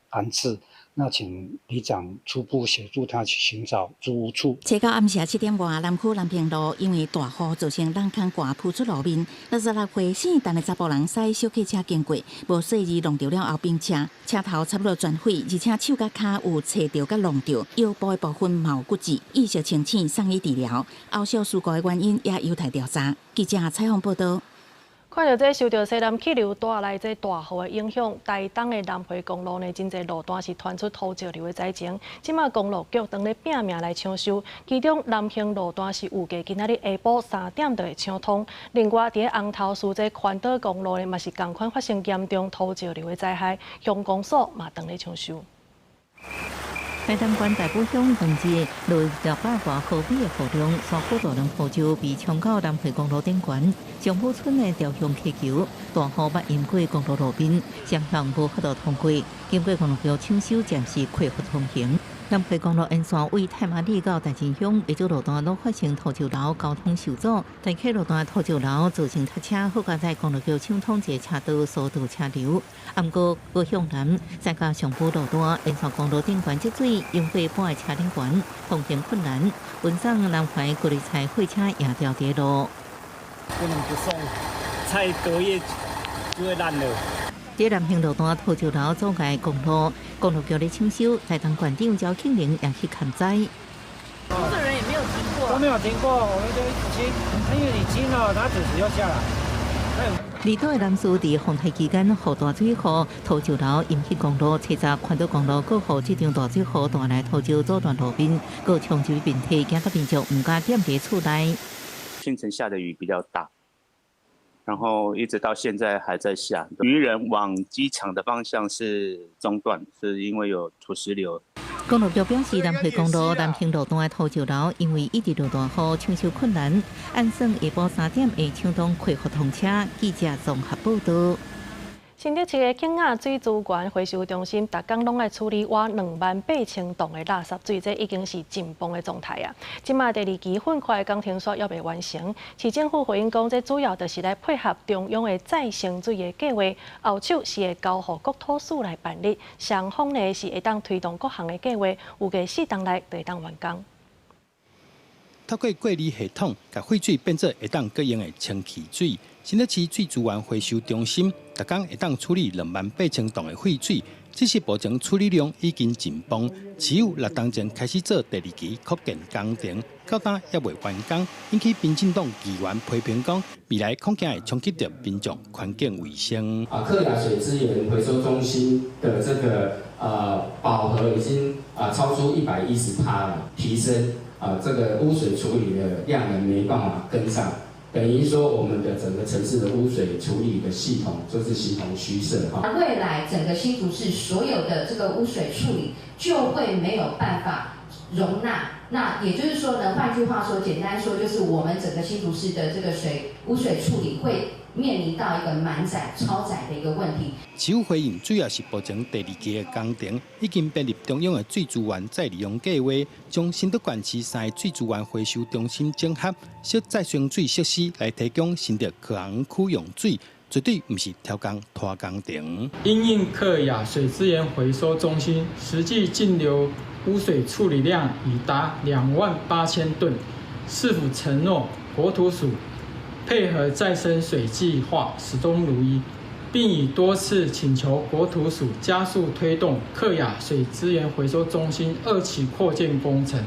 安置。那請里長初步協助他去尋找租屋處。初九暗時7點外，南區南平路因為大雨造成人空蓋浮出路面，66歲姓陳的查埔人駛小客車經過，無細意弄著了後邊車，車頭差不多全毀，而且手佮跤有切著佮弄著，腰部的部分嘛有骨折，意識清醒，送醫治療。後續事故的原因也有待調查。記者採訪報導。看著這受著西南氣流帶來這大雨的影響，台東的南迴公路呢，真濟路段是傳出土石流的災情。這馬公路局正咧拚命來搶修，其中南興路段是預計今仔日下晡3點就會搶通。另外，佇咧紅頭嶼這環島公路呢，嘛是仝款發生嚴重土石流的災害，鄉公所嘛正咧搶修。台東縣大埔鄉當日落600外毫米的雨量，山坡大量土石被沖到南迴公路頂懸，上埔村的朝向溪橋，大雨捌淹過公路路面，雙向無法度通過。經過公路局搶修，暫時恢復通行。南迴公路沿線位太麻里到大井鄉，袂少路段攏發生土石流，交通受阻。大溪路段土石流造成塞車，好佳哉公路局搶通一個車道，疏導車流。毋過高雄南再加上埔路段沿線公路頂懸積水，淹過半个車頂懸，通行困難。運送南環高麗菜貨車也掉佇路。不能不送，菜隔夜就會爛了。佇南興路段土石流阻礙公路，公路局咧搶修，台東縣長趙慶麟也去勘災。工作人員也沒有停過，都沒有停過，我們就一直清，因為你清了，它準時又下來。離島的南勢佇風台期間，雨大水雨，土石流淹去公路，車站環島公路過雨，這場大水雨帶來土石阻斷路面，閣衝入面體，驚到民眾毋敢踮佇厝內。清晨下的雨比較大。然後一直到現在還在下，漁人往機場的方向是中斷，是因為有土石流。公路局表示，南迴公路南興路段的土石流，因為一直落大雨，搶修困難，按算下晡3點會搶通恢復通車。記者綜合報道。新竹市的景雅水資源回收中心，逐工攏愛處理倚28,000噸的垃圾水，這已經是緊繃的狀態啊！這馬第二期糞塊工程煞猶未完成，市政府回應講，這主要就是來配合中央的再生水的計劃，後手是會交予國土署來辦理，雙方呢是會當推動各項的計劃，預計4冬內就會當完工。透過過濾系統，共廢水變做會當閣用的清氣水。新竹市水資源回收中心，逐工會當處理28,000噸的廢水，只是目前處理量已經緊繃。市府6冬前開始做第二期擴建工程，到今猶未完工，引起民進黨議員批評講，未來恐驚會衝擊著民眾環境衛生。啊，客雅水資源回收中心的這個飽和已經超出110%了，提升這個污水處理的量能沒辦法跟上。等於說，我們的整個城市的污水處理的系統就是形同虛設哈。未來整個新竹市所有的這個污水處理就會沒有辦法容納。那也就是說呢，換句話說，簡單說就是我們整個新竹市的這個污水處理會面臨到一個滿載、超載的一個問題。市府回應主要是目前第二期的工程已經編入中央的水資源再利用計劃，將新竹縣市三个水資源回收中心整合，設再生水設施來提供新竹科學區用水，絕對毋是超工拖工程。因應客雅水資源回收中心實際淨流污水處理量已達28,000噸，市府承諾國土署配合再生水計劃始終如一，並已多次請求國土署加速推動客雅水資源回收中心2期擴建工程，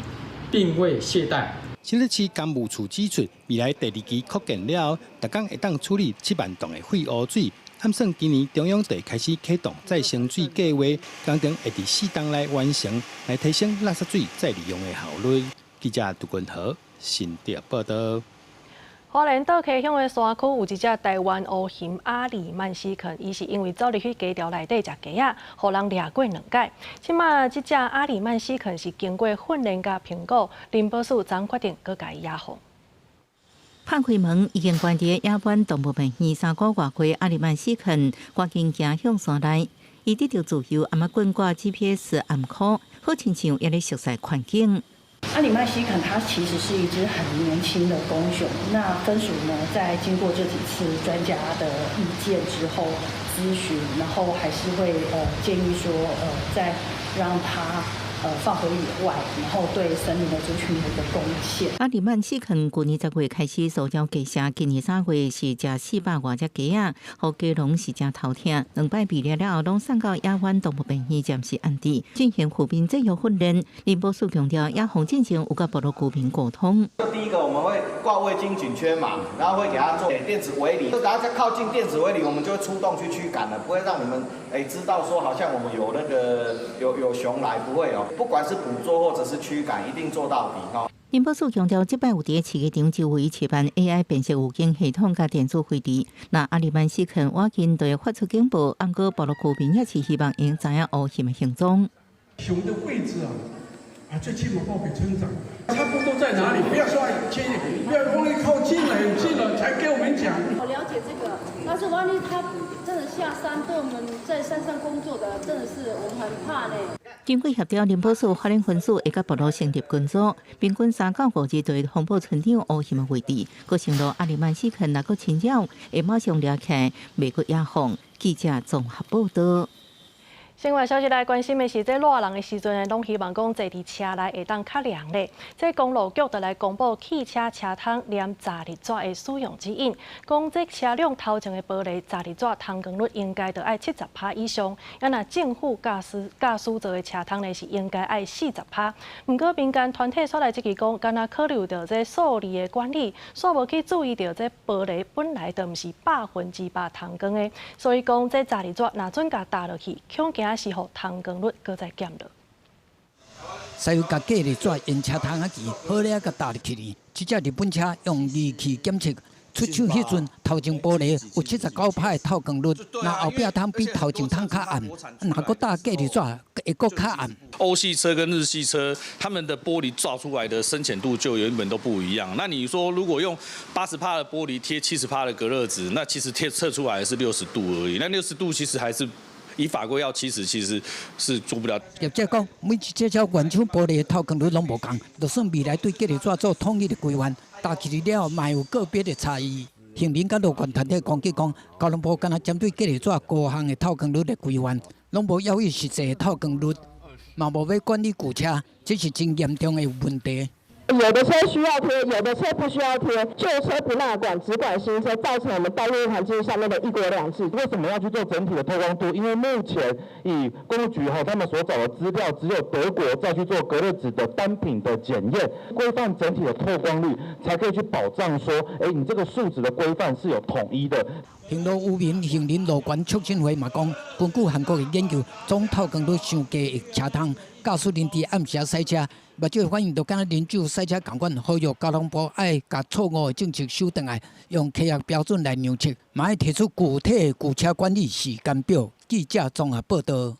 並未懈怠。新竹市工務處指出，未來第二期擴建了後，逐工會當處理7萬噸的廢污水。按算今年中央就開始啟動再生水計劃，工程會佇4冬內完成，來提升垃圾水再利用的效率。記者杜君豪新竹報道。花蓮倒溪鄉的山區有一隻台灣烏熊阿里曼斯肯，伊是因為走入去雞巢內底食雞仔，予人掠過兩擺。這馬這隻阿里曼斯肯是經過訓練佮評估，林保署昨決定閣共伊野放。拍開門已經關佇野灣動物園3個外歲阿里曼斯肯，趕緊行向山內，伊得著自由，頷頸掛 GPS 頷箍，好親像猶咧熟悉環境。阿里曼西肯它其實是一隻很年輕的公熊，那分署呢，在經過這幾次專家的意見之後諮詢，然後還是會建議說，再讓它放回野外，然後對森林的族群有一個貢獻。阿里曼四墾舊年10月開始蘇鳥雞舍，今年3月是食400外隻雞仔，予雞農是誠頭痛。兩擺被掠了後，攏送到野灣動物病院暫時安置，進行護邊制藥訓練。林博士強調，野放進前有佮部落居民溝通。第一個，我們會掛味精頸圈嘛，然後會給他做電子圍籬，就只要靠近電子圍籬，我們就會出動去驅趕了，不會讓你們知道說好像我們有那個有熊來，不會哦。不管是捕捉或者是驅趕，一定做到底哈。林博士強調，這擺有佇飼雞場周圍設辦 AI 辨識預警系統佮電子飛碟。若阿里曼四墾倚近就會發出警報，毋過部落居民也是希望𪜶知影烏熊的行蹤。熊的位置啊，最起碼報給村長，差不多在哪裡？不要說近，不要萬一靠近了很近了才給我們講。我了解這個，但是萬一他真的下山，對我們在山上工作的，真的是我們很怕呢。經過協調，林保署花蓮分署會佮部落成立群組，平均3到5日就會通報村長烏熊的位置。閣承諾阿里曼四墾若閣侵擾，會馬上掠起來，袂閣野放。記者綜合報道。新聞消息來關心的是，這熱人的時陣呢，攏希望講坐佇車內會當較涼咧。這公路局就來公布汽車車窗黏閘熱紙的使用指引，講這車輛頭前的玻璃閘熱紙透光率應該著愛70%以上，啊若正副駕駛座的車窗呢是應該愛40%。毋過民間團體煞來質疑講，敢若考慮著這數字的管理，煞無去注意著這玻璃本來就毋是100%透光的，所以講這閘熱紙若準共貼落去，恐驚是予透光率閣再減落。使用共隔熱紙沿車窗仔墘，好了共貼入去呢。這隻日本車用儀器檢測，出廠彼陣頭前玻璃有79%的透光率，若後壁窗比頭前窗較暗，若閣貼隔熱紙會閣較暗。歐系車跟日系車，他們的玻璃照出來的深淺度就原本都不一樣。那你說如果用80%的玻璃貼70%的隔熱紙，那其實貼測出來是60度而已。那60度其實還是。以法規要70，其實是做不了。業者講，每一隻車原廠玻璃的透光率攏無仝，就算未來對隔熱紙做統一的規範，貼起來了後，嘛有個別的差異。行人佮路權團體攻擊講，交通部敢若針對隔熱紙高項的透光率的規範，攏無要伊實際的透光率，嘛無欲管理舊車，這是真嚴重的問題。有的車需要貼，有的車不需要貼，舊車不納管，只管新車，造成我們道路環境上面的一國兩制。為什麼要去做整體的透光度？因為目前以公路局哈他們所找的資料，只有德國在去做隔熱紙的單品的檢驗，規範整體的透光率，才可以去保障說，欸，你這個數值的規範是有統一的。行路有民行人路權促進會嘛講，根據韓國的研究，總透光率傷低的車窗，駕駛人佇暗時駛車，目睭反應就敢若啉酒駛車仝款，呼籲交通部愛共錯誤的政策修轉來，用科學標準來量測，嘛愛提出具體的舊車管理時間表。記者綜合報道。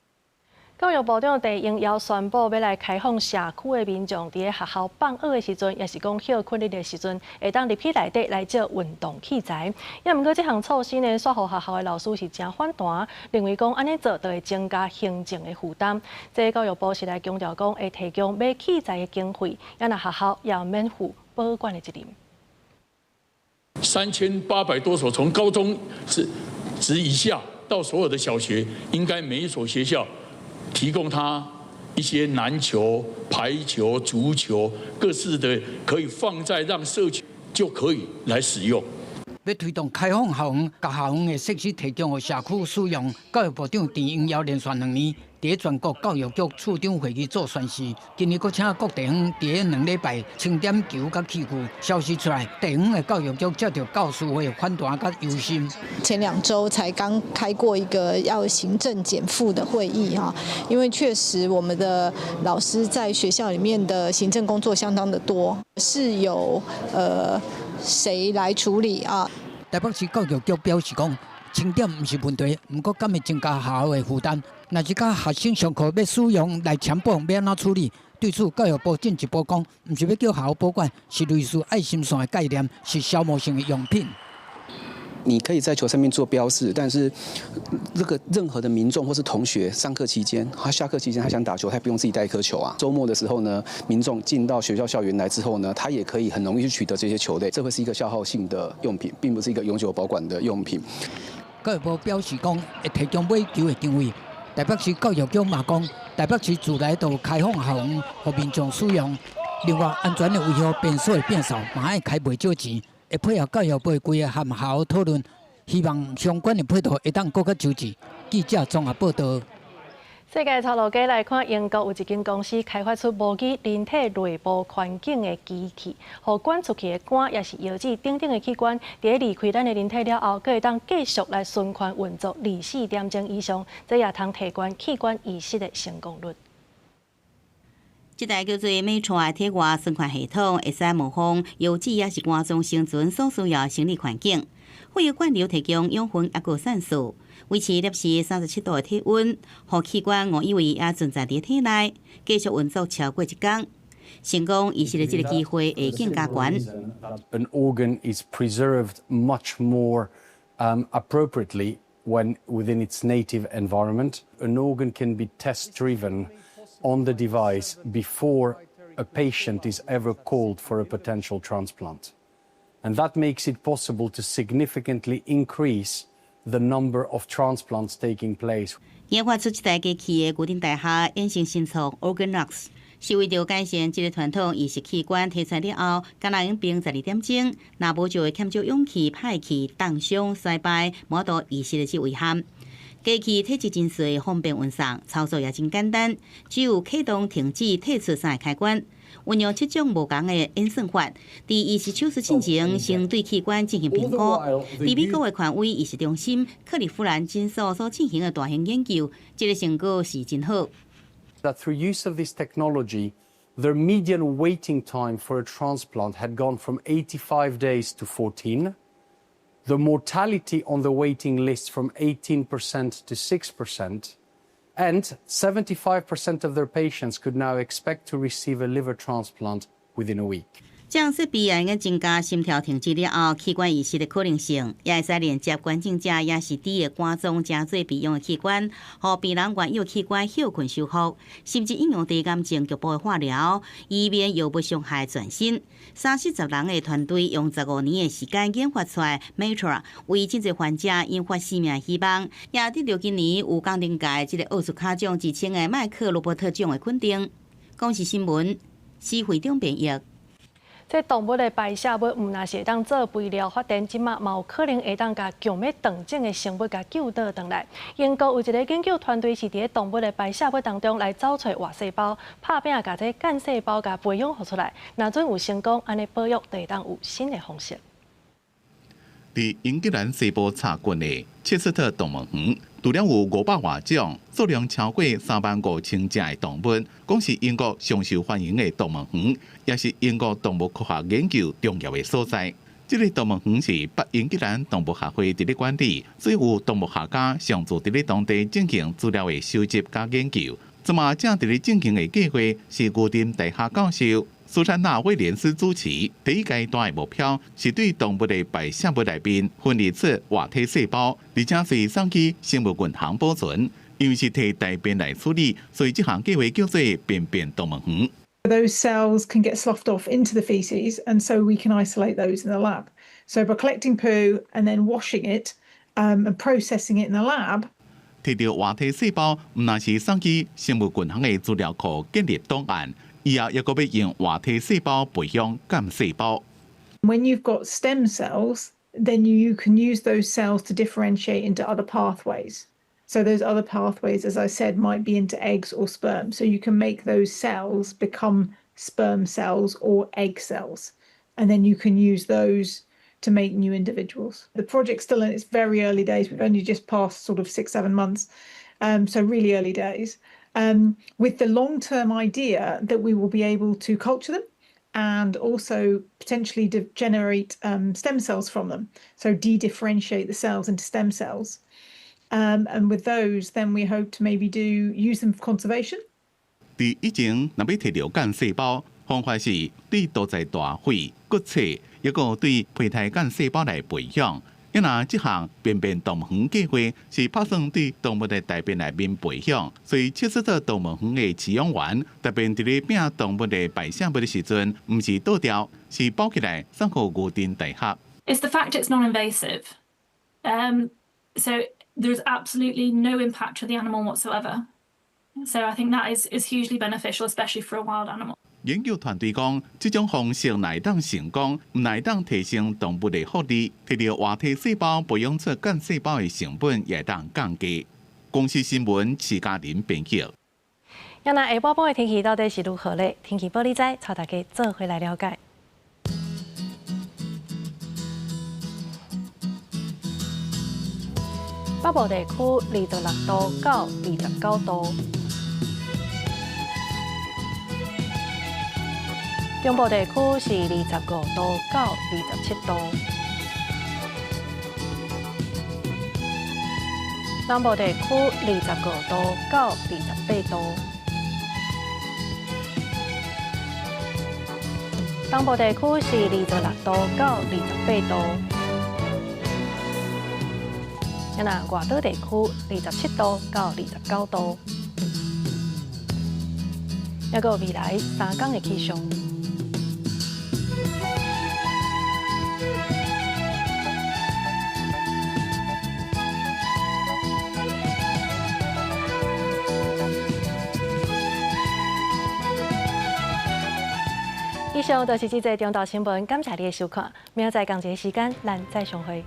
教育部長鄭英耀宣布，欲來開放社區的民眾，佇咧學校放學的時陣，抑是講歇睏日的時陣，會當入去內底來借運動器材。也毋過，這項措施呢，煞予學校的老師是誠反彈，認為講按呢做，就會增加行政的負擔。這教育部是來強調講，會提供買器材的經費，也若學校也免負保管的責任。 3800多所，從高中是職以下到所有的小學，應該每一所學校提供他一些籃球、排球、足球各式的，可以放在讓社區就可以來使用。欲推動開放校園，共校園的設施提供予社區使用。教育部長鄭英耀連續2年佇全國教育局處長會議做宣示。今年閣請各地方佇2禮拜清點球佮器具。消息出來，地方的教育局接著教師會反彈佮憂心。前2週才剛開過一個要行政減負的會議哈，因為確實我們的老師在學校裡面的行政工作相當的多，是有誰來處理啊？台北市教育局表示講，清點毋是問題，毋過敢會增加學校的負擔？若是佮學生上課欲使用來簽簿，欲按怎處理？對此，教育部進一步講，毋是欲叫學校保管，是類似愛心線的概念，是消磨性的用品。你可以在球上面做標示，但是這個任何的民眾或是同學上課期間，他下課期間他想打球，他不用自己帶一顆球啊。週末的時候呢，民眾進到學校校園來之後呢，他也可以很容易去取得這些球類，這會是一個消耗性的用品，並不是一個永久保管的用品。教育部表示講，會提供買球的經費，台北市教育局嘛講，台北市自來就開放校園，予民眾使用。另外，安全的維護便所的摒掃嘛愛開袂少錢，會配合教育部規个學校討論，希望相關的配套會當閣較周至。記者綜合報道。世界頭路街來看，英國有一間公司開發出模擬人體內部環境的機器，予捐出去的肝，抑是腰子等等的器官，佇咧離開咱的人體了後，閣會當繼續來循環運作24點鐘以上，這也通提懸器官移植的成功率。這台叫做 Metra 體外循環系統，會使模仿腰子抑是肝臟生存所需要生理環境，血液灌流提供養分抑閣酸素，維持攝氏37度的體溫，予器官誤以為猶存在佇體內，繼續運作超過一工。成功移植的這个機會會更加懸。 An organ is preserved much more appropriately when within its native environment. An organ can be test driven on the device before a patient is ever called for a potential transplant. And that makes it possible to significantly increase the number of transplants taking place. 研發出這台機器的牛津大學衍生新創 OrganOx，是為著改善這个傳統移植器官提出了後，敢若用冰12點鐘，若無就會欠少氧氣、歹去、凍傷、衰敗，無度移植的這遺憾。機器體積真細，方便運送，操作也真簡單，只有啟動、停止、退出三个開關。運用七種無仝的演算法，佇移植手術進前，先對器官進行評估。佇美國的權威移植中心克利夫蘭診所所進行的大型研究，這个成果是真好。 That through use of this technology, the median waiting time for a transplant had gone from 85 days to 14. The mortality on the waiting list from 18% to 6%, and 75% of their patients could now expect to receive a liver transplant within a week. 這項設備會用增加心跳停止了後器官移植的可能性，也會使連接捐贈者抑是佇个肝臟誠做備用的器官，予病人原有器官歇睏修復，甚至應用佇癌症局部的化療，以免藥物傷害全身。30-十人的團隊用15年的時間研發出來 Metra，為真濟患者引發生命希望，也得著今年有工程界這个奧斯卡獎之稱的麥克羅伯特獎的肯定。公視新聞，施會長編譯。這動物的排泄物毋但是會當做肥料發電，這馬嘛有可能會當共強欲斷種的生物共救倒轉來。英國有一个研究團隊是佇咧動物的排泄物當中來找揣活細胞，拍拚共這幹細胞共培養出來。若準有成功，按呢保育就會當有新的方式。佇英格蘭西部插郡的切斯特動物園，除了有500外種、數量超過3萬5千隻的動物，講是英國上受歡迎的動物園，也是英國動物科學研究重要的所在。這个動物園是北英格蘭動物學會佇咧管理，所以有動物學家常駐佇咧當地進行資料的收集佮研究。這馬正佇咧進行的計劃是牛津大學教授蘇珊娜·威廉斯主持。第一階段的目標是對動物的排泄物內面分離出活體細胞，而且是送去生物銀行保存。因為是提大便來處理，所以這項計劃叫做便便動物園。 Those cells can get sloughed off into the feces, and so we can isolate those in the lab. So by collecting poo and then washing it and processing it in the lab. 提著活體細胞，毋但是送去生物銀行的資料庫建立檔案，以後猶閣欲用活體細胞培養幹細胞。 When you've got stem cells, then you can use those cells to differentiate into other pathways. So those other pathways, as I said, might be into eggs or sperm. So you can make those cells become sperm cells or egg cells, and then you can use those to make new individuals. The project's still in its very early days. We've only just passed sort of 6, 7 months, so really early days. With the long-term idea that we will be able to culture them and also potentially to generate stem cells from them. So de-differentiate the cells into stem cells. And with those, then we hope to maybe use them for conservation. 佇以前，若欲提著幹細胞，方法是對屠宰大肺、骨切，抑閣對胚胎幹細胞來培養。因若這項便便動物園計劃是拍算對動物的大便內面培養，所以切斯特動物園的飼養員特別佇咧摒動物的排泄物的時陣，毋是倒掉，是包起來送予牛津大學。 It's the fact it's non-invasive. So There's absolutely no impact to the animal whatsoever. So I think that is hugely beneficial, especially for a wild animal. 研究團隊講，這種方式若會當成功，毋但會當提升動物的福利，提著活體細胞培養出幹細胞的成本也會當降低。公視新聞徐嘉玲編輯。那下晡晡的天氣到底是如何咧？天氣報你知，帶大家做伙來了解。北部地區26度到29度，中部地區是25度到27度，南部地區25度到28度，東部地區是26度到28度。那外島地區27度到29度，抑閣未來3天的氣象。以上就是這節中島新聞，感謝你的收看，明仔載仝一个時間，咱再相會。